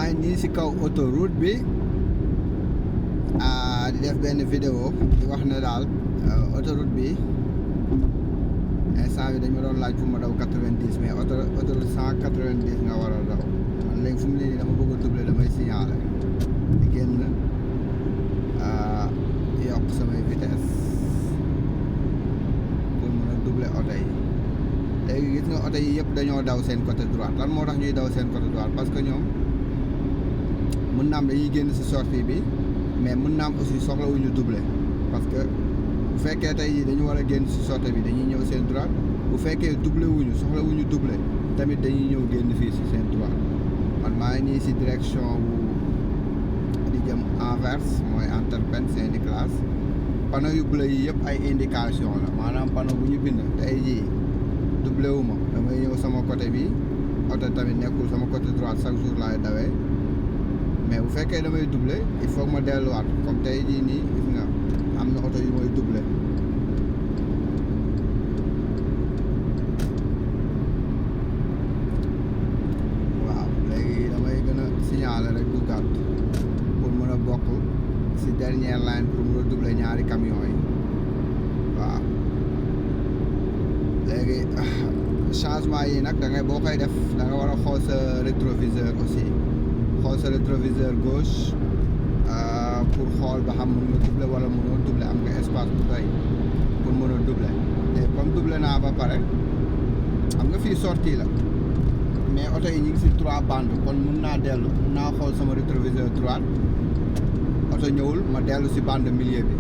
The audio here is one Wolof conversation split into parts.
maa ngi nii si kaw autoroute bi di def benn vidéo di wax ne daal autoroute bi instant bi dañu doon laaj fu ma daw 90 mais autoroute 190 nga war a daw man léegi fu mu ne nii dama bëgg a doubler damay signaler di génn yokk samay vitesse pour mën a doubler oto yi léegi gis nga oto yi yëpp dañoo daw seen côté droite lan moo tax ñuy daw seen côté droite parce que ñoom mën naam dañuy génn si sortie bi mais mën naam aussi soxlawuñu doubler parce que bu fekkee tey jii dañu war a génn si sortie bi dañuy ñëw seen droite bu fekkee doubler wuñu soxlawuñu doubler tamit dañuy ñëw génn fii si seen droite man maa ngi nii si direction wu di jëm Anvers mooy Antwerpen Saint-Nicolas panneau yu bleu yi yëpp ay indication la maanaam panneau bu ñu bind tey jii doublé wu ma damay ñëw sama côté bi oto tamit nekkul sama côté droite chaque jour laay dawee mais bu fekkee damay doublé il faut ma delluwaat comme tey jii nii gis nga am na oto yu mooy doublé waaw léegi damay gën a signaler rek duggaat pour mën a bokk si dernière line pour mën a doublé ñaari camion yi waaw léegi changement yi nag da ngay boo koy def da nga war a xool sa rétroviseur aussi xool sa rétroviseur gauche pour xool ba xam mën nga doubler wala mënoo doubler am nga espace bu doy pour mën a doubler te comme doubler naa ba pare am nga fii sortie la mais oto yi ñu ngi si 3 bandes kon mun naa dellu mun naa xool sama rétroviseur droite oto ñëwul ma dellu si bande milieu bi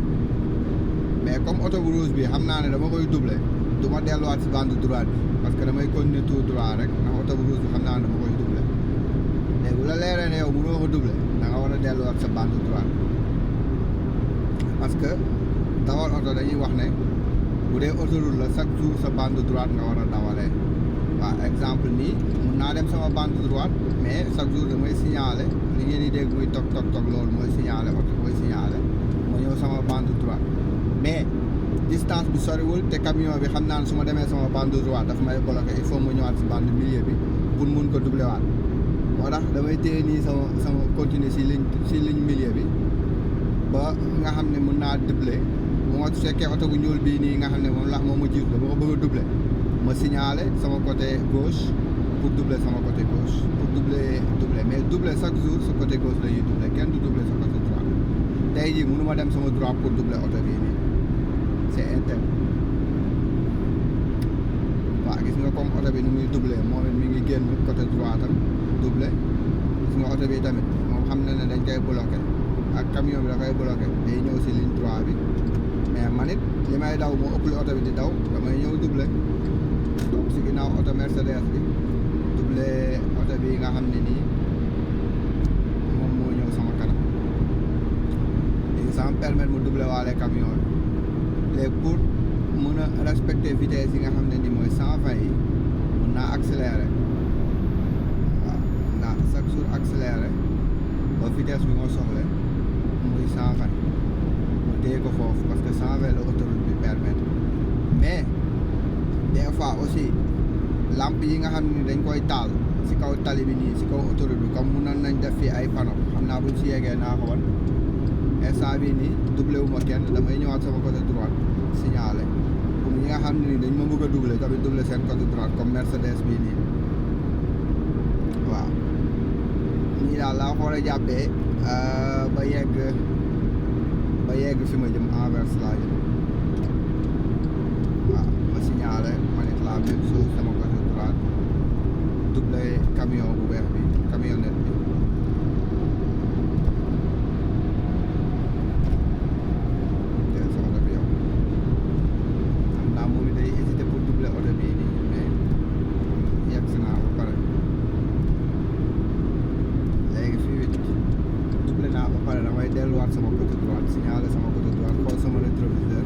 mais comme oto bu rouge bi xam naa ne dama koy doubler du ma delluwaat si bande droite bi parce que damay continuer tout droit rek ndax oto bu rouge bi xam naa ne dama koy doubler léegi bu la leeree ne yow mënoo ko doubler da nga war a delluwaat sa bande droite parce que dawal oto dañuy wax ne bu dee autoroute la chaque jour sa bande droite nga war a dawalee waaw exemple nii mun naa dem sama bande droite mais chaque jour damay signaler li ngeen di dégg muy toog loolu mooy signaler oto mooy signaler ma ñëw sama bande droite mais distance bi soriwul te camion bi xam naa ne su ma demee sama bande droite dafa may bloqué il faut ma ñëwaat si bande milieu bi pour mun ko doubler waat moo tax damay téye nii sama continuer si ligne milieu bi ba nga xam ne mën naa doubler bu ma fekkee oto bu ñuul bii nii nga xam ne moom la moom ma jiitu dama ko bëgg a doubler ma signaler sama côté gauche pour doubler sama côté gauche pour doubler mais doubler chaque jour sa côté gauche la ñuy doubler kenn du doubler sa côté droite tey jii mënu ma dem sama droite pour doubler oto bii nii c'est interne waaw gis nga comme oto bi ni muy doubler moom it mi ngi génn côté droite am doubler gis nga oto bi tamit moom xam na ne dañ koy bloqué ak camion bi da koy bloqué day ñëw si ligne droite bi mais man it li may daw moo ëpp li oto bi di daw damay ñëw doubler donc si ginnaaw oto Mercedes bi doubler oto bi nga xam ne nii moom moo ñëw sama kanam léegi ça me permet mu doubler waale camion bi léegi pour mën a respecter vitesse yi nga xam ne ni mooy 120 yi mën naa accélérer waaw mën naa chaque jour accélérer ba vitesse bi nga soxla muy 120 ma téye ko foofu parce que 120 la autoroute bi permettre mais des fois aussi lampe yi nga xam ne dañ koy taal si kaw tali bi nii si kaw autoroute bi comme mënoon nañ def fii ay panneau xam naa buñ si yeggee naa ko wan instant bii nii doublé wu ma kenn damay ñëwaat sama côté droite signalé pour ñi nga xam ne ni dañ ma bëgg a doublé tamit doublé seen côté droite comme Mercedes bii nii waaw nii daal laa xool a jàppee ba yegg fi ma jëm Anvers laa jëm waaw ma signalé ma nit la même chose sama côté droite doublé camion bu weex bi camionnette bi delluwaat sama côté droite signaler sama côté droite xool sama rétroviseur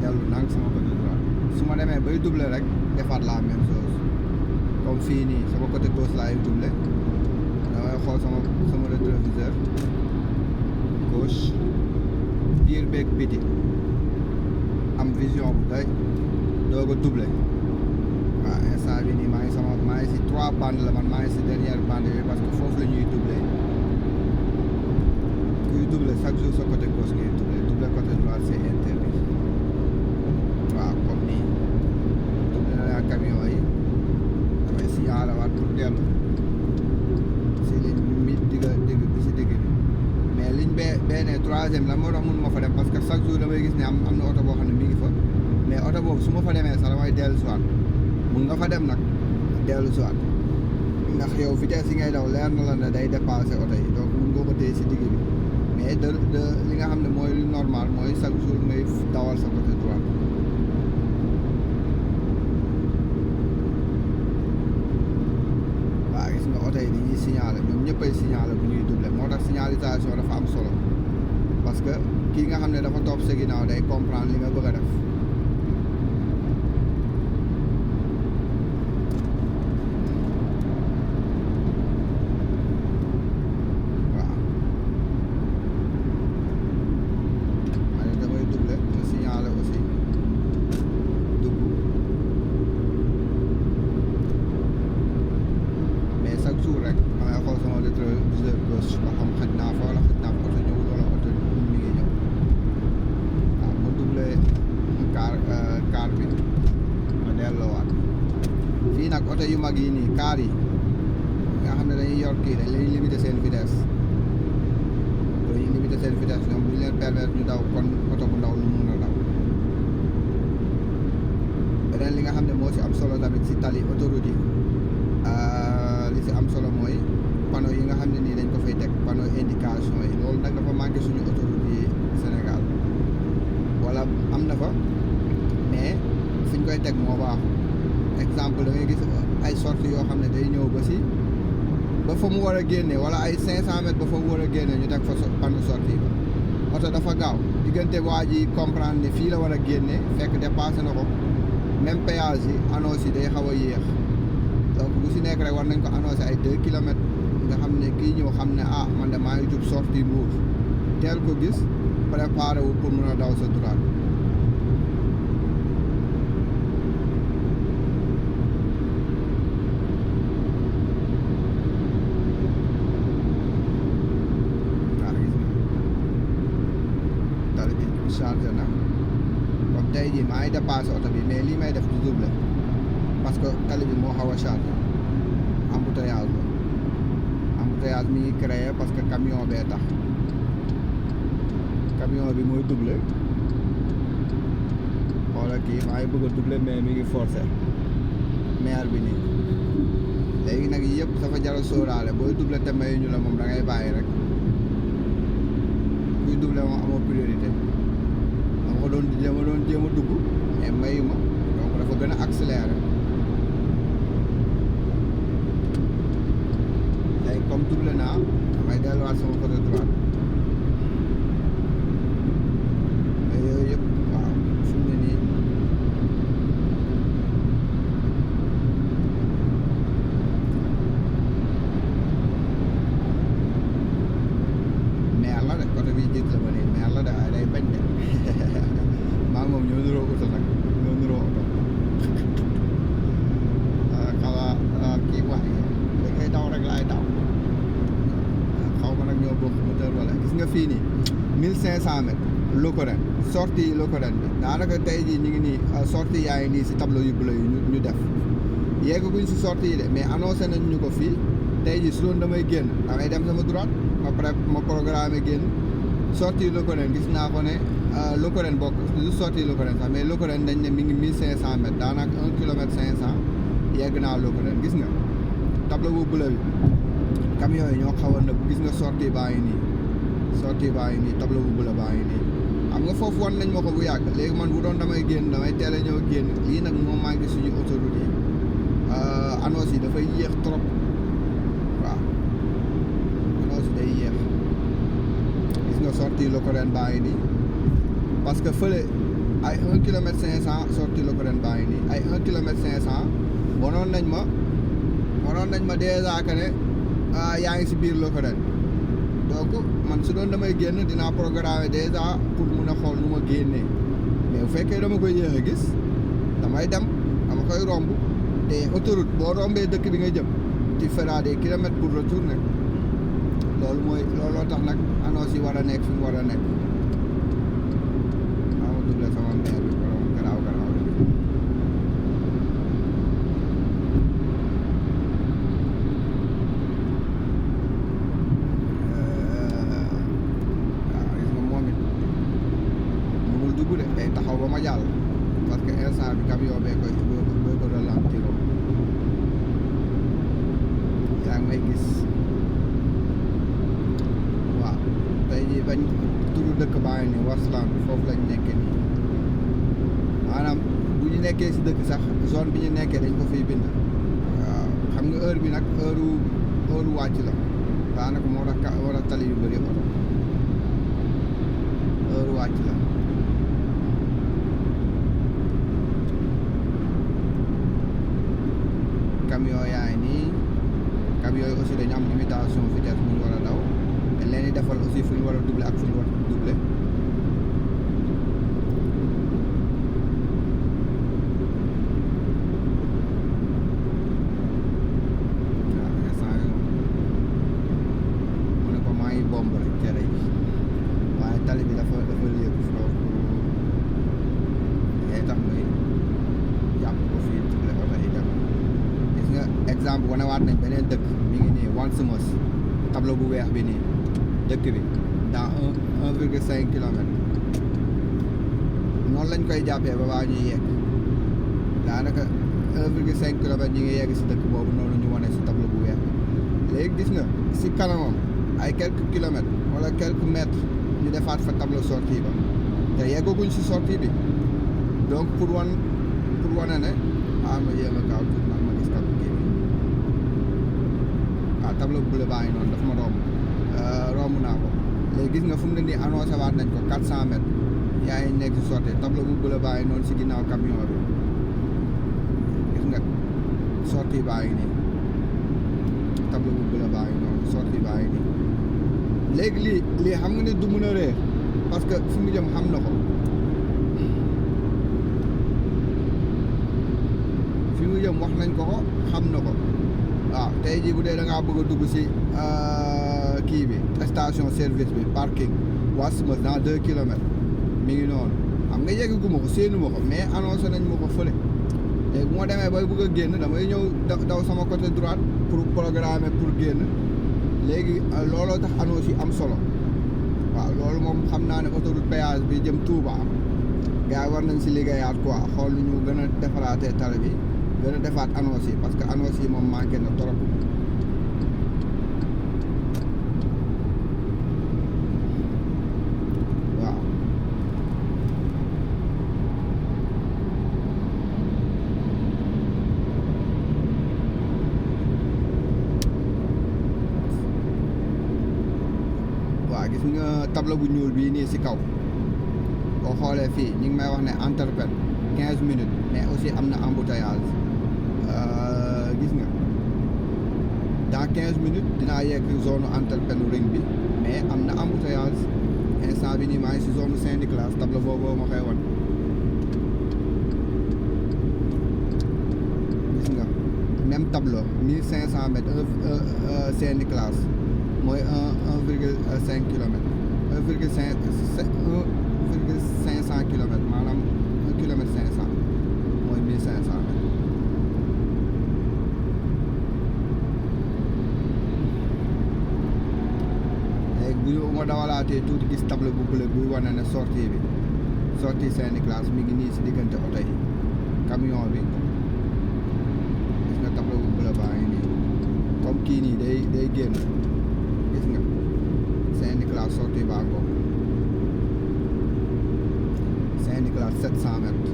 dellu nang sama côté droite su ma demee bay doubler rek defaat la même chose comme fii nii sama côté gauche laay doubler damay xool sama rétroviseur gauche biir beeg biti am vision bu doy doog a doubler waaw instant bi nii maa ngi si 3 bandes la man maa ngi si dernière bande bi parce que foofu la ñuy doubler troisième lan moo tax mun ma fa dem parce que chaque jour damay gis ne am na oto boo xam ne mi ngi fa mais oto boobu su ma fa demee sax damay dellu si waat mun nga fa dem nag dellu si waat ndax yow vitesse yi ngay daw leer na la ne day dépasser oto yi donc mun nga ko téye si digg bi mais de li nga xam ne mooy lu normal mooy chaque jour ngay dawal sa côté droite. waaw gis nga oto yi dañuy signaler ñoom ñëppay signaler bu ñuy doubler moo tax signalisation dafa am solo parce que kii nga xam ne dafa topp sa ginnaaw day comprendre li nga bëgg a def. oto yu mag yi nii kaar yi nga xam ne dañuy yor kii dañ lay limiter seen vitesse ñoom bu ñu leen permettre ñu daw kon oto bu ndaw lu mun a daw. beneen li nga xam ne moo si am solo tamit si tali autoroute yi li si am solo mooy panneau yi nga xam ne nii dañ ko fay teg panneau indication yi loolu nag dafa manqué suñu autoroute yi Sénégal wala am na fa mais fi ñu koy teg moo baaxul. exemple da ngay gis ay sorties yoo xam ne day ñëw ba fa mu war a génne wala ay 500 mètres ba fa mu war a génne ñu teg fa panneau sortie ba oto dafa gaaw diggante waa ji comprendre ne fii la war a génne fekk dépassé na ko même péage yi annonce yi day xaw a yéex donc bu si nekk rek war nañ ko annoncé ay 2 kilomètres nga xam ne kii ñëw xam ne man de maa ngi jub sortie Mbour teel ko gis préparé wu pour mun a daw sa droite. chargé na comme tey jii maa ngi dépassé oto bi mais lii may def du double parce que tali bi moo xaw a chargé embouteillage mi ngi créé parce que camion bee tax camion bi mooy double xoola kii maa ngi bëgg a double mais mi ngi forcé maire bi nii léegi nag yëpp dafa jar a sóoraale booy double te mayu ñu la moom da ngay bàyyi rek kuy double moom amoo priorité. dama doon jéem a dugg mais mayu ma donc dafa gën a accéléré léegi comme double naa damay delluwaat sama côté droite mais yooyu yëpp waaw fi mu ne nii meer la de côté bi jiit la ba nii meer la de waaye day bañ de maa moom ñoo niroo oto nag ñoo niroo oto xawa kii wax da ngay daw rek laay daw xaw ma nag ñoo bokk moteur wala gis nga fii nii 1500 mètres Lokoren sortie yi Lokoren bi daanaka tey jii ñu ngi nii sortie yaa ngi nii si tableau yu bleu yi ñu def yeggaguñ si sortie yi de mais annoncé nañ ñu ko fii tey jii su doon damay génn damay dem sama droite ma programme génn sortie yi Lokoren gis naa ko ne Lokoren bokk lu sorti Lokoren sax mais Lokoren dañ ne mi ngi 1500 mètres daanaka 1 kilomètre 500 yegg naa Lokoren gis nga tableau bu bleu bi camion yi ñoo xaw a nëbb gis nga sortie baa ngi nii tableau bu bleu baa ngi nii xam nga foofu wan nañ ma ko bu yàgg léegi man bu doon damay génn damay teel a ñëw génn lii nag moo manqué suñu autoroute yi annonce yi dafay yéex trop waaw annonce yi day yéex gis nga sortie Lokoren baa ngi nii parce que fële ay 1 kilomètre 500 sortie Lokoren baa ngi nii ay 1 kilomètre 500 wanoon nañ ma déjà que ne yaa ngi si biir Lokoren donc man su doon damay génn dinaa programmer déjà pour mun a xool nu ma génnee mais bu fekkee dama koy yéex a gis damay dem dama koy romb te autoroute boo rombee dëkk bi nga jëm tu feras des kilomètres pour retourner looloo tax nag annonce yi war a nekk fi mu war a nekk. sama maire bi borom garaaw jàll parce que instant bi camion bee ko ralentir yaa ngi may gis waaw tey jii bañ turu dëkk baa ngi nii Warsland foofu lañ nekkee nii maanaam bu ñu nekkee si dëkk sax zone bi ñu nekkee dañ ko fiy bind waaw xam nga heure bi nag heure wàcc la daanaka moo tax tali yu bëri oto heure wàcc la camion yaa ngi nii camion yi aussi dañu am limitation vitesse bu ñu war a daw dañ leen di defal aussi fu ñu war a doubler ak fu ñu war a doubler bomb rek cere yi waaye tali bi dafa léegi foofu day tax muy jàpp ko fii le oto yi dem gis nga exemple wane waat nañ beneen dëkk mi ngi nii Wansemos tableau bu weex bi nii dëkk bi dans 1,5 kilomètre noonu lañ koy jàppee ba baa ñuy yegg daanaka 1,5 kilomètre ñi ngi yegg si dëkk boobu noonu ñu wane si tableau bu weex bi léegi gis nga si kanamam ay quelques kilomètres wala quelques mètres ñu defaat fa tableau sortie ba te yeggaguñ si sortie bi donc pour wane ne ma yéem a gaaw tuuti ndax ma gis tableau kii bi tableau bleu baa ngi noonu daf ma romb naa ko léegi gis nga fu mu ne nii annoncé waat nañ ko 400 mètres yaa ngi nekk si sortie tableau bu bleu baa ngi noonu si ginnaaw camion bi gis nga sortie baa ngi nii tableau bu bleu baa ngi noonu sortie baa ngi nii léegi lii xam nga ne du mën a réer parce que fu mu jëm xam na ko fi mu jëm wax nañ ko xam na ko waaw tey jii bu dee da ngaa bëgg a dugg si kii bi station service bi parking Wansemos dans 2 kilomètres mi ngi noonu xam nga yegg gu ma ko séenu ma ko mais annoncé nañ ma ko fële léegi bu ma demee bay bëgg a génn damay ñëw daw sama côté droite pour programmer pour génn léegi looloo tax annonce yi am solo waaw loolu moom xam naa ne autoroute péage bi jëm Touba gars yi war nañ si liggéeyaat quoi xool lu ñu gën a defaraatee tali bi gën a defaat annonce yi parce que annonce yi moom manqué na trop waaw gis nga tableau bu ñuul bii nii si kaw boo xoolee fii ñu ngi may wax ne Antwerpen 15 minutes mais aussi am na embouteillage gis nga dans 15 minutes dinaa yegg zone Antwerpen ring bi mais am na embouteillage instant bi nii maa ngi si zone Saint-Nicolas tableau boobu ma koy wan gis nga même tableau 1500 mètres Saint-Nicolas mooy 1,5 kilomètre 1,500 kilomètres maanaam 1 kilomètre 500 mooy 1500 mètres léegi bu ma dawalaatee tuuti gis tableau bu bleu buy wane ne sortie bi sortie Saint-Nicolas mi ngi nii si diggante oto yi camion bi gis nga tableau bu bleu baa ngi nii comme kii nii day génn gis nga Saint-Nicolas sortie baa ngoog Saint-Nicolas 700 mètres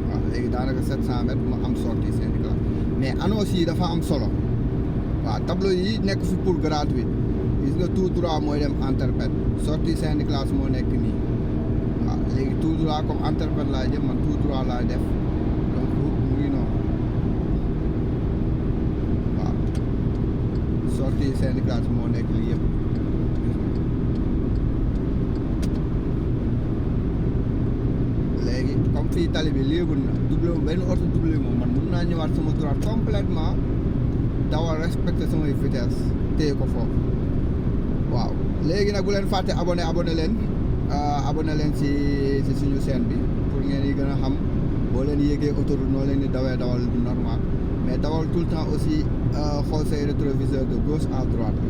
waaw léegi daanaka 700 mètres mu am sortie Saint-Nicolas mais annonce yi dafa am solo waaw tableau yi nekk fi pour gratuit gis nga tout droit mooy dem Antwerpen sortie Saint-Nicolas moo nekk nii waaw léegi tout droit comme Antwerpen laa jëm man tout droit laa def donc mu ngi noonu waaw sortie Saint-Nicolas moo nekk lii yëpp léegi comme fii tali bi léegul na doublé moom benn oto doublé moom man mun naa ñëwaat sama droite complètement dawal respecté samay vitesse téye ko foofu waaw léegi nag bu leen fàtte abonné leen si suñu chaîne bi pour ngeen yi gën a xam boo leen yéegee autoroute noo leen di dawal du normal mais dawal tout le temps aussi xool say rétroviseur de gauche à droite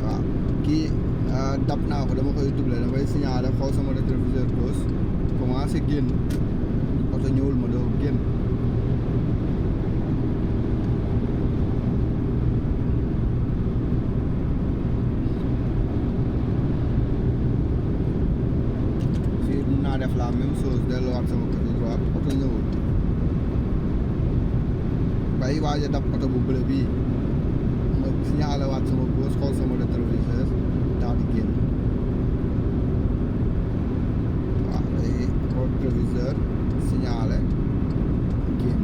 waaw kii dab naa ko dama koy doubler damay signaler xool sama rétroviseur gauche commencé génn oto ñëwul ma doo génn fii mun naa def la même chose delluwaat sama côté droite oto ñëwul bay waaj a dab oto bu bleu bii ma signaler waat sama gauche xool sama rétroviseur daal di génn waaw léegi rétroviseur signalé génn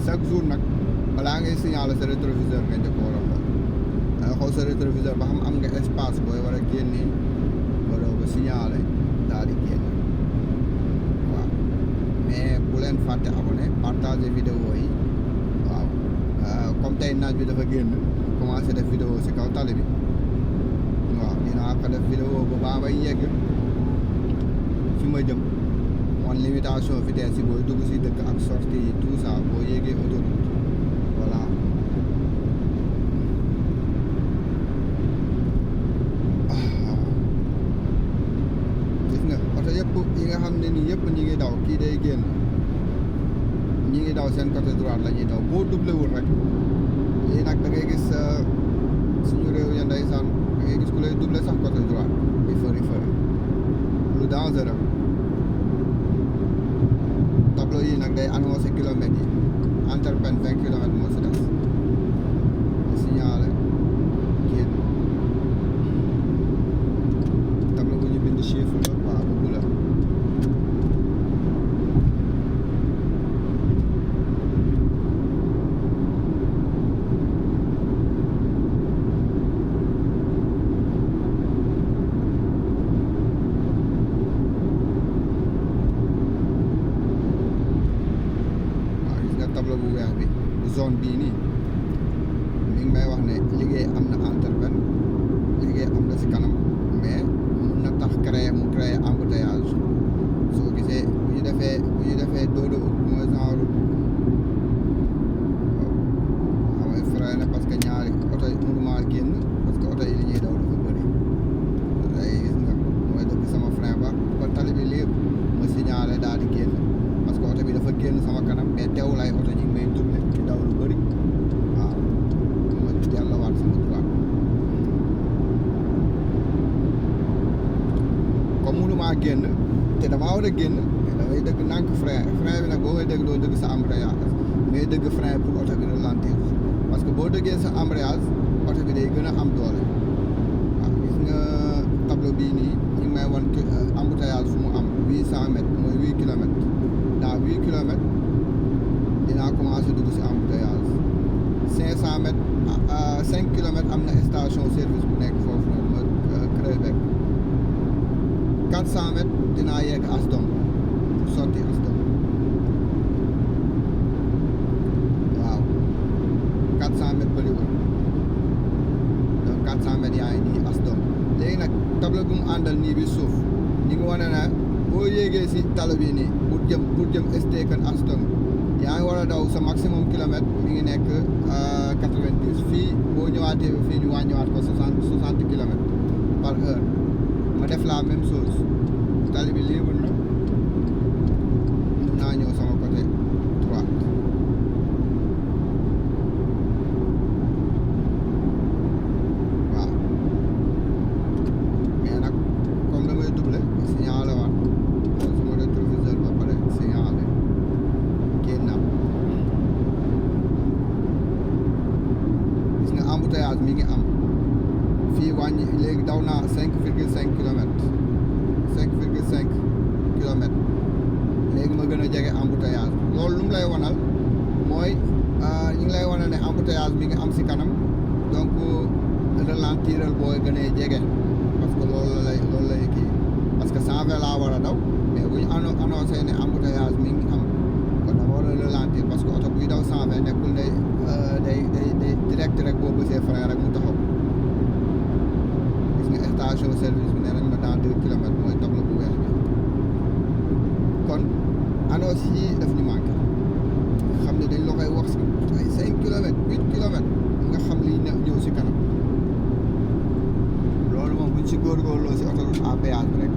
chaque jour nag balaa ngay signalé sa rétroviseur nga njëkk war a xool da nga xool sa rétroviseur ba xam am nga espace booy war a génnee ba doo ko signalé daal di génn waaw mais bu leen fàtte abonné partager vidéo yi waaw comme tey naaj bi dafa génn commencé def vidéo si kaw tali bi waaw dinaa ko def vidéo ba baa may yegg fi ma jëm wan limitation vitesse yi booy dugg si dëkk ak sortie yi tout ça boo yéegee autoroute voilà gis nga oto yëpp yi nga xam ne nii yëpp ñi ngi daw kii day génn ñi ngi daw seen côté droite la ñuy daw boo doublé wul rek lii nag da ngay gis suñu réew ya ndeysaan da ngay gis ku lay doublé sax côté droite di fëri lu dangereux tableau yi nag day annoncé kilomètres yi entre 20 kilomètres moo si des signalé génn tableau bu ñu bind chiffre la quoi bu la tableau bu weex bi zone bii nii mi ngi may wax ne liggéey am na Antwerpen liggéey am na si kanam mais mun na tax mu créer embouteillage soo gisee bu ñu defee dodo mooy genre xamay freiné parce que ñaari oto yi mënuma génn parce que oto yi li ñuy daw dafa bëri day gis nga mooy dëgg sama frein ba tali bi lépp ma signalé daal di génn parce que oto bi dafa génn sama kanam mais teewul ay oto ñi ngi may doublé ci daw lu bëri waaw ma delluwaat sama droite comme mënumaa génn te damaa war a génn mais damay dëgg nànk frein bi nag boo koy dëgg doo dëgg sa embrayage ngay dëgg frein pour oto bi ralentir parce que boo dëggee sa embrayage oto bi day gën a am doole waaw gis nga tableau bii nii ñu ngi may wan embouteillage fu mu am 800 mètres mooy 8 kilomètres dans 8 kilomètres dinaa commencé dugg si embouteillage 500 mètres 5 kilomètres am na station service bu nekk foofu noonu ma Kreubeck 400 mètres dinaa yegg Asdom sotti Asdom waaw 400 mètres bëriwul donc 400 mètres yaa ngi nii Asdom léegi nag tableau bu mu àndal nii bi suuf ñi ngi wane ne boo yéegee si talo bi nii pour jëm Steken Asdom yaa ngi war a daw sa maximum kilomètre mi ngi nekk 90 fii boo ñëwaatee fii ñu wàññiwaat ko 60 kilomètres par heure ma def la même chose tali bi libre na mun naa ñëw sama côté droite waaw mais nag comme damay doublé signalé waat sama rétroviseur ba pare signalé génnaat gis nga embouteillage mi ngi am fii wàññi léegi daw naa 5,5 kilomètres 5,5 kilomètres léegi ma gën a jege embouteillage loolu lu mu lay wanal mooy ñu ngi lay wanal ne embouteillage bi nga am si kanam donc ralentiral booy gënee jege parce que loolu lay kii parce que 120 laa war a daw mais bu ñu annoncé ne embouteillage mi ngi am kon dama war a ralentir parce que oto buy daw 120 nekkul ne day direct rek boo bësee frein rek mu taxaw gis nga station service bi nee nañ ma dans 2 kilomètres mooy tableau bu weex bi kon annonce yi daf ñu manqué xam ne dañ la koy wax ay 5 kilomètres 8 kilomètres nga xam li ñëw si kanam góorgóorloo si autoroute à péage bi rek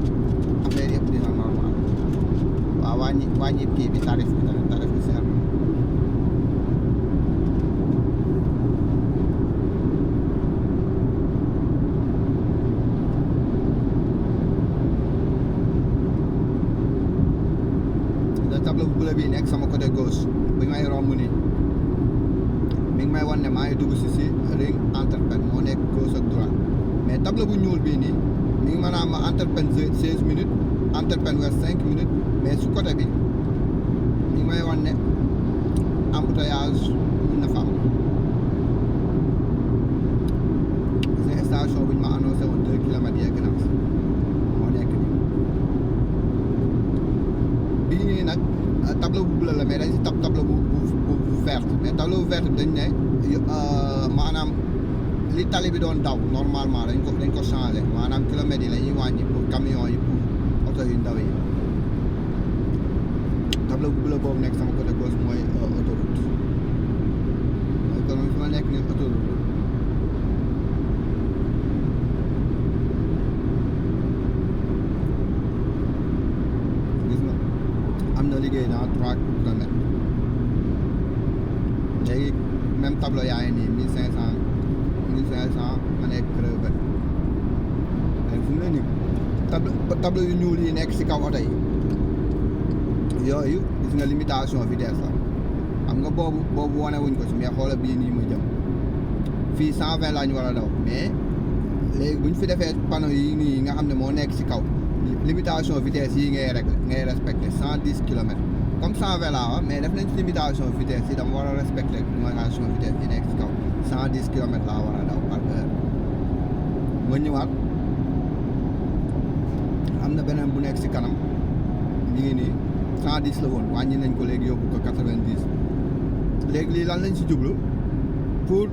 affaire yëpp dina normal waaw wàññi kii bi tarif bi tamit tarif bi seer na tableau bu bleu bi nekk sama côté gauche bi may romb nii mi ngi may wan ne maa ngi dugg si ring Antwerpen moo nekk gauche ak droite mais tableau bu ñuul bii nii mi ngi mën a am Antwerpen 16 minutes Antwerpen West 5 minutes mais su côté bi mi ngi may wan ne embouteillage mun na fa am c'est station bu ñu ma annoncé woon 2 kilomètres yegg na moo nekk nii bii nii nag tableau bu bleu la mais dañ si tableau bu vert mais tableau bu vert bi dañ ne maanaam li tali bi doon daw normalement dañ ko changé maanaam kilomètres yi la ñuy wàññi pour camion yi pour oto yu ndaw yi tableau bu bleu boobu nekk sama côté gauche mooy autoroute mooy kon fi ma nekk nii autoroute am na liggéey dans 3 kilomètres léegi même tableau yaa ngi nii 1500 ma nekk crevé léegi fu mu ne nii tableau yu ñuul yi nekk si kaw oto yi yooyu gis nga limitation vitesse la xam nga boobu wane wuñ ko si mais xoola bii nii ma jëm fii 120 laa ñu war a daw mais léegi bu ñu fi defee panneau yi nii nga xam ne moo nekk si kaw limitation vitesse yi ngay respecté 110 kilomètres comme 120 laa wax mais def nañ ci limitation vitesse yi dama war a respecté limitation vitesse yi nekk si kaw 110 kilomètres laa war a daw par heure ma ñëwaat am na beneen bu nekk si kanam mi ngi nii 110 la woon wàññi nañ ko léegi yóbbu ko 90 léegi lii lan lañ si jublu pour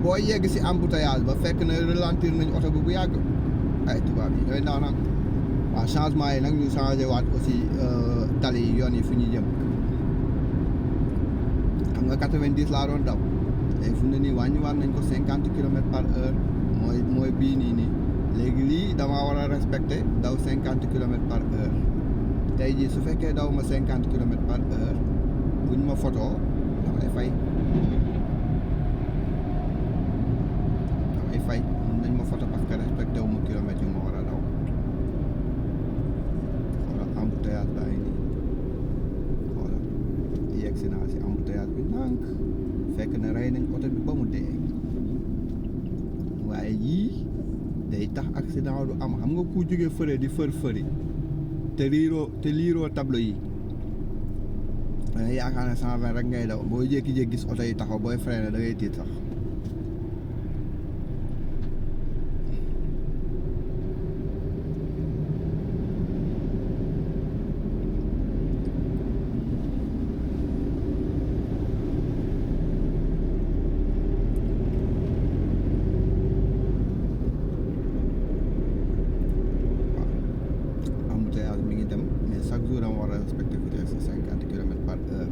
boo yegg si embouteillage ba fekk na ralentir nañ oto bi bu yàgg ay tubaab yi ñooy naanam waaw changement yi nag ñu changé waat aussi tali yi yoon yi fu ñuy jëm xam nga 90 laa doon daw léegi fu mu ne nii wàññiwaat nañ ko 50 kilomètres par heure mooy bii nii léegi lii damaa war a respecté daw 50 kilomètres par heure tey jii su fekkee daw ma 50 kilomètres par heure buñ ma photo damay fay mun nañ ma photo parce que respecté wu ma kilomètres yu ma war a daw xoolal embouteillage baa ngi nii xoolal yegg si naa si embouteillage bi nànk fekk na rey nañ oto bi ba mu dee waaye yii day tax accident du am xam nga ku jógee fëre di fëri te liiroo tableau yi danga yaakaar ne 120 rek ngay daw boo jékki-jékki gis oto yi taxaw booy freiné da ngay tiit sax mi ngi dem mais chaque jour dama war a respecter vitesse 50 kilomètres par heure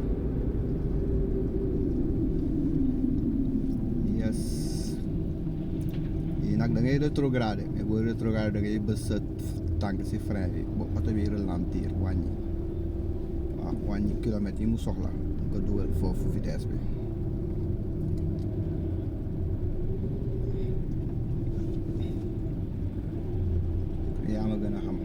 yes yi nag da ngay rétrogradé mais booy rétrogradé da ngay bës sa tànk si frein bi ba oto bi ralentir wàññi kilomètres yi mu soxla nga dugal foofu vitesse bi yaa ma gën a xam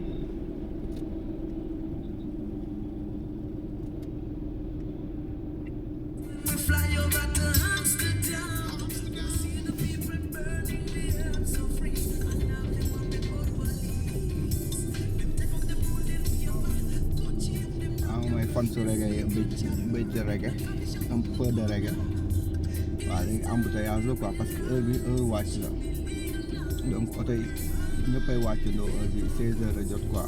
fan su reggae bëj de reggae un peu de reggae waaw léegi embouteillage la quoi parce que heure bi heure wàcc la donc oto yi ñëppay wàcc ndoo heure bi 16 heures a jot quoi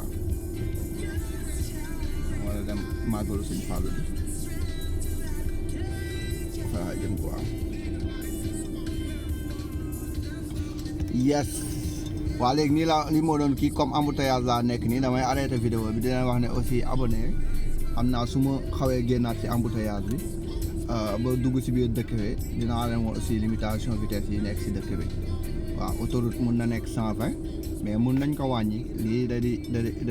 wala dem màggalu suñu fàllu bi voilà jëm quoi yes waaw léegi nii la li moo doon kii comme embouteillage laa nekk nii damay arrêté vidéo bi dina wax ne aussi abonné am naa su ma xawee génnaat ci embouteillage bi ba dugg ci biir dëkk bi dinaa leen wax aussi limitation vitesse yi nekk ci dëkk bi waaw autoroute mun na nekk 120 mais mun nañ ko wàññi lii da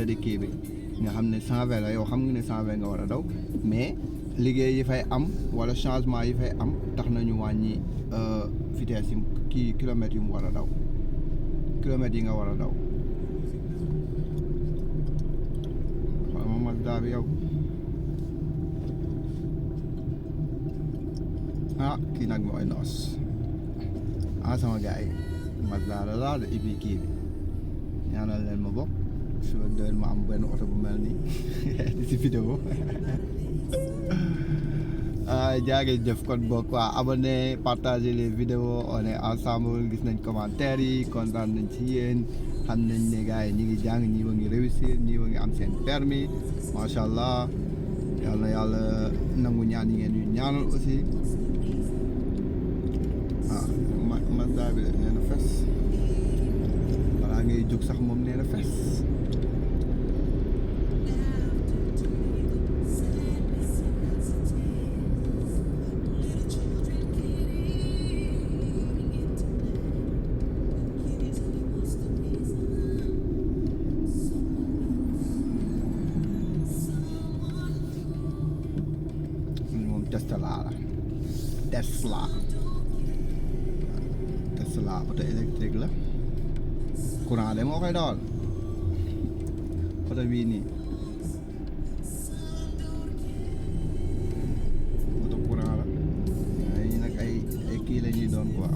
di kii bi nga xam ne 120 la yow xam nga ne 120 nga war a daw mais liggéey yi fay am wala changement yi fay am tax nañu wàññi vitesse yi kii kilomètres yi mu war a daw kilomètres yi nga war a daw xool ma Mazda bi yow kii nag mooy noos sama gars yi Mazda la laal et puis kii bi ñaanal leen ma bokk su ma doon ma am benn oto bu mel nii di si vidéo jaagee jëf kon bokk waa abonné partager les vidéos on est ensemble gis nañ commentaires yi kontaan nañ ci yéen xam nañ ne gars yi ñi ngi jàng ñii wa ngi réussir ñii wa ngi am seen permis macha allah yàlla na yàlla nangu ñaan yi ngeen ñu ñaanal aussi Mazda bi de nee na fes balaa ngay jóg sax moom nee na fes moom Tesla oto électrique la courant de moo koy dawal oto bii nii oto courant la ay nag ay kii la ñuy doon quoi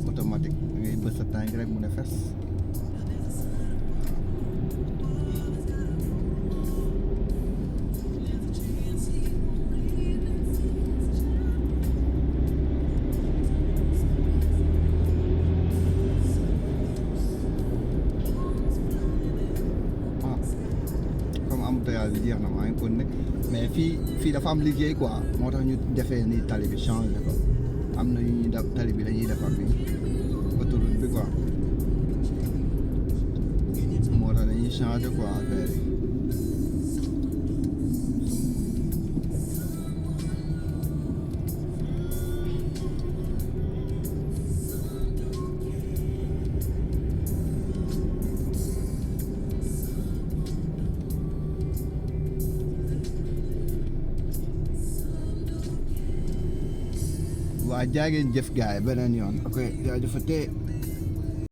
automatique da ngay bës sa tànk rek mu ne fes bi jeex na maa ngi kon ne mais fii dafa am liggéey quoi moo tax ñu defee ni tali bi changé ko am na ñu ñuy def tali bi dañuy defar ni autoroute bi quoi moo tax dañuy changé quoi affaire yi waa jaageen jëf gaay beneen yoon ok jaajëfatee